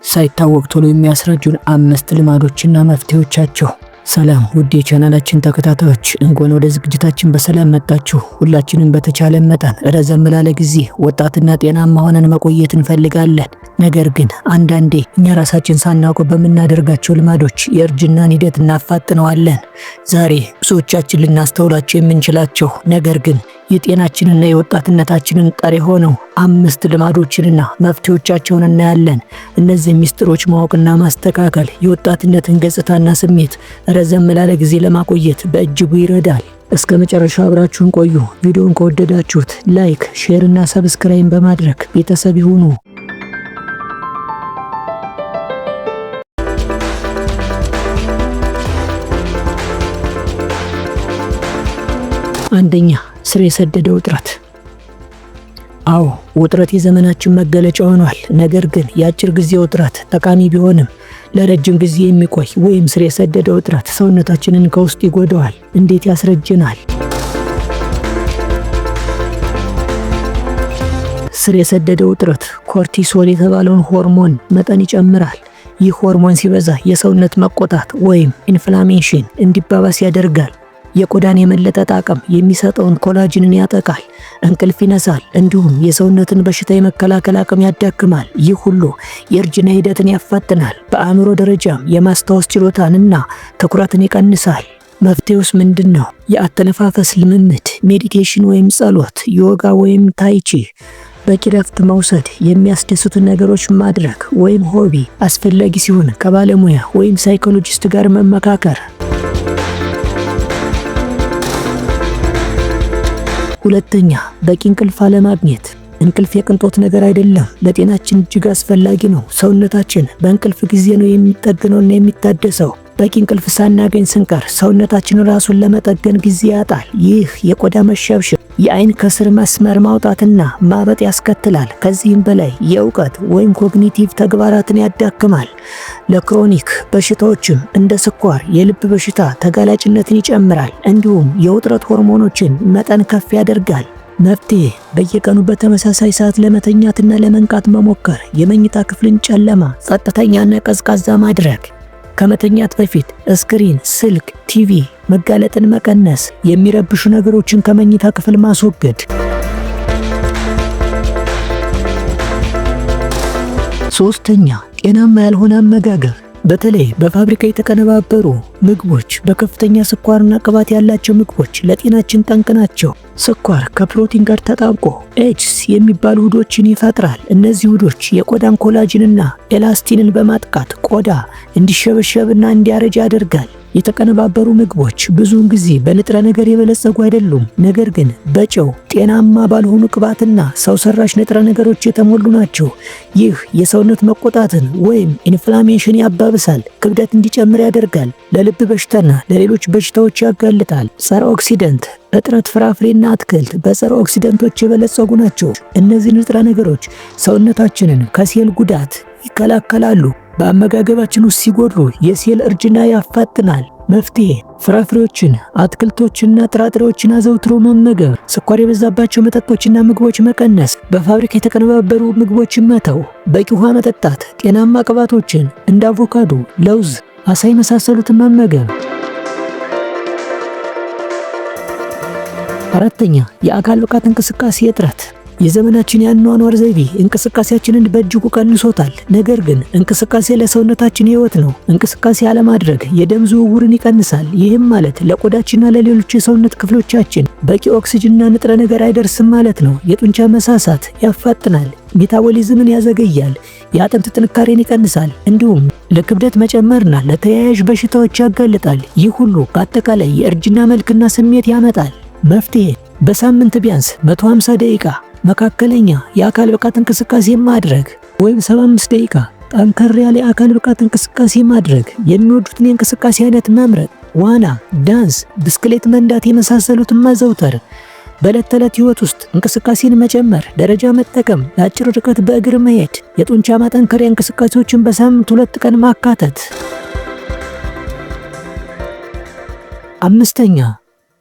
ሳይታወቅ ቶሎ የሚያስረጁን አምስት ልማዶችና መፍትሄዎቻቸው። ሰላም ውድ የቻናላችን ተከታታዮች፣ እንኳን ወደ ዝግጅታችን በሰላም መጣችሁ። ሁላችንም በተቻለ መጠን ረዘም ላለ ጊዜ ወጣትና ጤናማ ሆነን መቆየት እንፈልጋለን። ነገር ግን አንዳንዴ እኛ ራሳችን ሳናውቀው በምናደርጋቸው ልማዶች የእርጅናን ሂደት እናፋጥነዋለን። ዛሬ ብዙዎቻችን ልናስተውላቸው የምንችላቸው ነገር ግን የጤናችንና የወጣትነታችንን ጠር የሆነው አምስት ልማዶችንና መፍትሄዎቻቸውን እናያለን። እነዚህ ሚስጥሮች ማወቅና ማስተካከል የወጣትነትን ገጽታና ስሜት ረዘም ላለ ጊዜ ለማቆየት በእጅጉ ይረዳል። እስከ መጨረሻው አብራችሁን ቆዩ። ቪዲዮን ከወደዳችሁት like፣ share እና subscribe በማድረግ ቤተሰብ ይሁኑ። አንደኛ፣ ስር የሰደደ ውጥረት። አዎ፣ ውጥረት የዘመናችን መገለጫ ሆኗል። ነገር ግን የአጭር ጊዜ ውጥረት ጠቃሚ ቢሆንም ለረጅም ጊዜ የሚቆይ ወይም ስር የሰደደ ውጥረት ሰውነታችንን ከውስጥ ይጎዳዋል። እንዴት ያስረጅናል? ስር የሰደደ ውጥረት cortisol የተባለውን ሆርሞን መጠን ይጨምራል። ይህ ሆርሞን ሲበዛ የሰውነት መቆጣት ወይም inflammation እንዲባባስ ያደርጋል። የቆዳን የመለጠጥ አቅም የሚሰጠውን collagen ን ያጠቃል፣ እንቅልፍ ይነሳል፣ እንዲሁም የሰውነትን በሽታ የመከላከል አቅም ያዳክማል። ይህ ሁሉ የእርጅና ሂደትን ያፋጥናል። በአእምሮ ደረጃም የማስታወስ ችሎታንና ትኩረትን ይቀንሳል። መፍትሄውስ ምንድን ነው? የአተነፋፈስ ልምምድ፣ meditation ወይም ጸሎት፣ ዮጋ ወይም tai chi፣ በቂ ረፍት መውሰድ፣ የሚያስደስቱ ነገሮች ማድረግ ወይም hobby፣ አስፈላጊ ሲሆን ከባለሙያ ወይም psychologist ጋር መመካከር። ሁለተኛ፣ በቂ እንቅልፍ አለማግኘት። እንቅልፍ የቅንጦት ነገር አይደለም፣ ለጤናችን እጅግ አስፈላጊ ነው። ሰውነታችን በእንቅልፍ ጊዜ ነው የሚጠግነውና የሚታደሰው። በቂ እንቅልፍ ሳናገኝ ስንቀር ሰውነታችን ራሱን ለመጠገን ጊዜ ያጣል። ይህ የቆዳ መሸብሸብ፣ የአይን ከስር መስመር ማውጣትና ማበጥ ያስከትላል። ከዚህም በላይ የእውቀት ወይም cognitive ተግባራትን ያዳክማል። ለ chronic በሽታዎችም እንደ ስኳር፣ የልብ በሽታ ተጋላጭነትን ይጨምራል። እንዲሁም የውጥረት ሆርሞኖችን መጠን ከፍ ያደርጋል። መፍትሄ፣ በየቀኑ በተመሳሳይ ሰዓት ለመተኛትና ለመንቃት መሞከር፣ የመኝታ ክፍልን ጨለማ፣ ጸጥተኛና ቀዝቃዛ ማድረግ፣ ከመተኛት በፊት screen፣ ስልክ፣ ቲቪ መጋለጥን መቀነስ፣ የሚረብሹ ነገሮችን ከመኝታ ክፍል ማስወገድ። ሶስተኛ፣ ጤናማ ያልሆነ አመጋገብ። በተለይ በፋብሪካ የተቀነባበሩ ምግቦች፣ በከፍተኛ ስኳርና ቅባት ያላቸው ምግቦች ለጤናችን ጠንቅ ናቸው። ስኳር ከፕሮቲን ጋር ተጣብቆ AGEs የሚባሉ ውህዶችን ይፈጥራል። እነዚህ ውህዶች የቆዳን collagen ና elastin ን በማጥቃት ቆዳ እንዲሸበሸብና እንዲያረጅ ያደርጋል። የተቀነባበሩ ምግቦች ብዙውን ጊዜ በንጥረ ነገር የበለጸጉ አይደሉም፣ ነገር ግን በጨው፣ ጤናማ ባልሆኑ ቅባትና ሰው ሰራሽ ንጥረ ነገሮች የተሞሉ ናቸው። ይህ የሰውነት መቆጣትን ወይም inflammation ያባብሳል፣ ክብደት እንዲጨምር ያደርጋል፣ ለልብ በሽታና ለሌሎች በሽታዎች ያጋልጣል። ጸረ oxidant እጥረት። ፍራፍሬና አትክልት በጸረ oxidant ኦች የበለጸጉ ናቸው። እነዚህ ንጥረ ነገሮች ሰውነታችንን ከሴል ጉዳት ይከላከላሉ። በአመጋገባችን ውስጥ ሲጎድሉ የሴል እርጅና ያፋጥናል። መፍትሄ፣ ፍራፍሬዎችን፣ አትክልቶችንና ጥራጥሬዎችን አዘውትሮ መመገብ፣ ስኳር የበዛባቸው መጠጦችና ምግቦች መቀነስ፣ በፋብሪካ የተቀነባበሩ ምግቦችን መተው፣ በቂ ውሃ መጠጣት፣ ጤናማ ቅባቶችን እንደ አቮካዶ፣ ለውዝ፣ አሳ የመሳሰሉትን መመገብ። አራተኛ፣ የአካል ብቃት እንቅስቃሴ እጥረት። የዘመናችን የአኗኗር ዘይቤ እንቅስቃሴያችንን በእጅጉ ቀንሶታል። ነገር ግን እንቅስቃሴ ለሰውነታችን ሕይወት ነው። እንቅስቃሴ አለማድረግ የደም ዝውውርን ይቀንሳል። ይህም ማለት ለቆዳችንና ለሌሎች የሰውነት ክፍሎቻችን በቂ ኦክስጅንና ንጥረ ነገር አይደርስም ማለት ነው። የጡንቻ መሳሳት ያፋጥናል፣ metabolism ን ያዘገያል፣ የአጥንት ጥንካሬን ይቀንሳል፣ እንዲሁም ለክብደት መጨመርና ለተያያዥ በሽታዎች ያጋልጣል። ይህ ሁሉ በአጠቃላይ የእርጅና መልክና ስሜት ያመጣል። መፍትሄ፣ በሳምንት ቢያንስ 150 ደቂቃ መካከለኛ የአካል ብቃት እንቅስቃሴ ማድረግ ወይም 75 ደቂቃ ጠንከር ያለ የአካል ብቃት እንቅስቃሴ ማድረግ፣ የሚወዱትን የእንቅስቃሴ አይነት መምረጥ፣ ዋና፣ ዳንስ፣ ብስክሌት መንዳት የመሳሰሉትን ማዘውተር፣ በዕለት ተዕለት ህይወት ውስጥ እንቅስቃሴን መጨመር፣ ደረጃ መጠቀም፣ ለአጭር ርቀት በእግር መሄድ፣ የጡንቻ ማጠንከሪያ እንቅስቃሴዎችን በሳምንት 2 ቀን ማካተት። አምስተኛ፣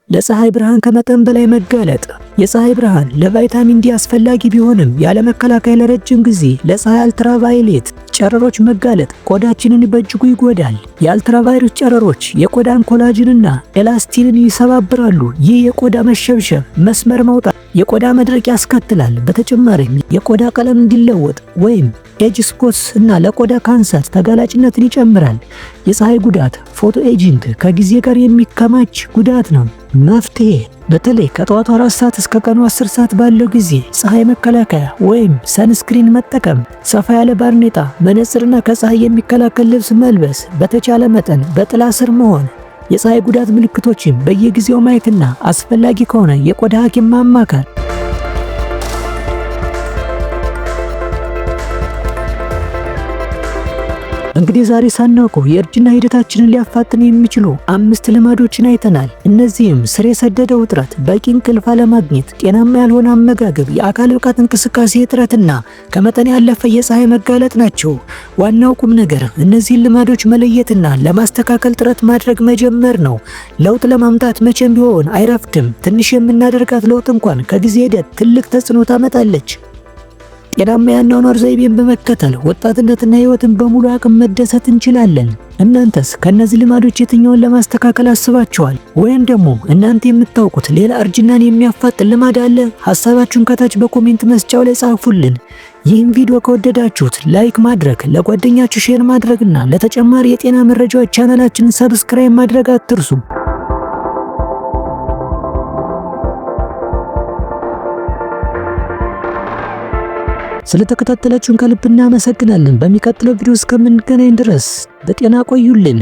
ለፀሐይ ብርሃን ከመጠን በላይ መጋለጥ። የፀሐይ ብርሃን ለቫይታሚን ዲ አስፈላጊ ቢሆንም ያለ መከላከያ ለረጅም ጊዜ ለፀሐይ አልትራቫይሌት ጨረሮች መጋለጥ ቆዳችንን በእጅጉ ይጎዳል። የአልትራቫይሌት ጨረሮች የቆዳን collagen ና elastin ን ይሰባብራሉ። ይህ የቆዳ መሸብሸብ፣ መስመር መውጣት፣ የቆዳ መድረቅ ያስከትላል። በተጨማሪም የቆዳ ቀለም እንዲለወጥ ወይም age spots እና ለቆዳ ካንሰር ተጋላጭነትን ይጨምራል። የፀሐይ ጉዳት photo aging ከጊዜ ጋር የሚከማች ጉዳት ነው። መፍትሄ፣ በተለይ ከጠዋቱ 4 ሰዓት እስከ ቀኑ 10 ሰዓት ባለው ጊዜ ፀሐይ መከላከያ ወይም sunscreen መጠቀም፣ ሰፋ ያለ ባርኔጣ፣ መነጽርና ከፀሐይ የሚከላከል ልብስ መልበስ፣ በተቻለ መጠን በጥላ ስር መሆን፣ የፀሐይ ጉዳት ምልክቶችን በየጊዜው ማየትና አስፈላጊ ከሆነ የቆዳ ሐኪም ማማከር። እንግዲህ ዛሬ ሳናውቀው የእርጅና ሂደታችንን ሊያፋጥን የሚችሉ 5 ልማዶችን አይተናል። እነዚህም ስር የሰደደ ውጥረት፣ በቂ እንቅልፍ አለማግኘት፣ ጤናማ ያልሆነ አመጋገብ፣ የአካል ብቃት እንቅስቃሴ እጥረትና ከመጠን ያለፈ የፀሐይ መጋለጥ ናቸው። ዋናው ቁም ነገር እነዚህን ልማዶች መለየትና ለማስተካከል ጥረት ማድረግ መጀመር ነው። ለውጥ ለማምጣት መቼም ቢሆን አይረፍድም። ትንሽ የምናደርጋት ለውጥ እንኳን ከጊዜ ሂደት ትልቅ ተጽዕኖ ታመጣለች። ጤናማ የአኗኗር ዘይቤን በመከተል ወጣትነትና ሕይወትን በሙሉ አቅም መደሰት እንችላለን። እናንተስ ከነዚህ ልማዶች የትኛውን ለማስተካከል አስባችኋል? ወይም ደግሞ እናንተ የምታውቁት ሌላ እርጅናን የሚያፋጥን ልማድ አለ? ሀሳባችሁን ከታች በ comment መስጫው ላይ ጻፉልን። ይህም ቪዲዮ ከወደዳችሁት like ማድረግ፣ ለጓደኛችሁ share ማድረግና ለተጨማሪ የጤና መረጃዎች ቻናላችንን subscribe ማድረግ አትርሱ። ስለተከታተላችሁን ከልብ እናመሰግናለን። በሚቀጥለው ቪዲዮ እስከምንገናኝ ድረስ በጤና ቆዩልን።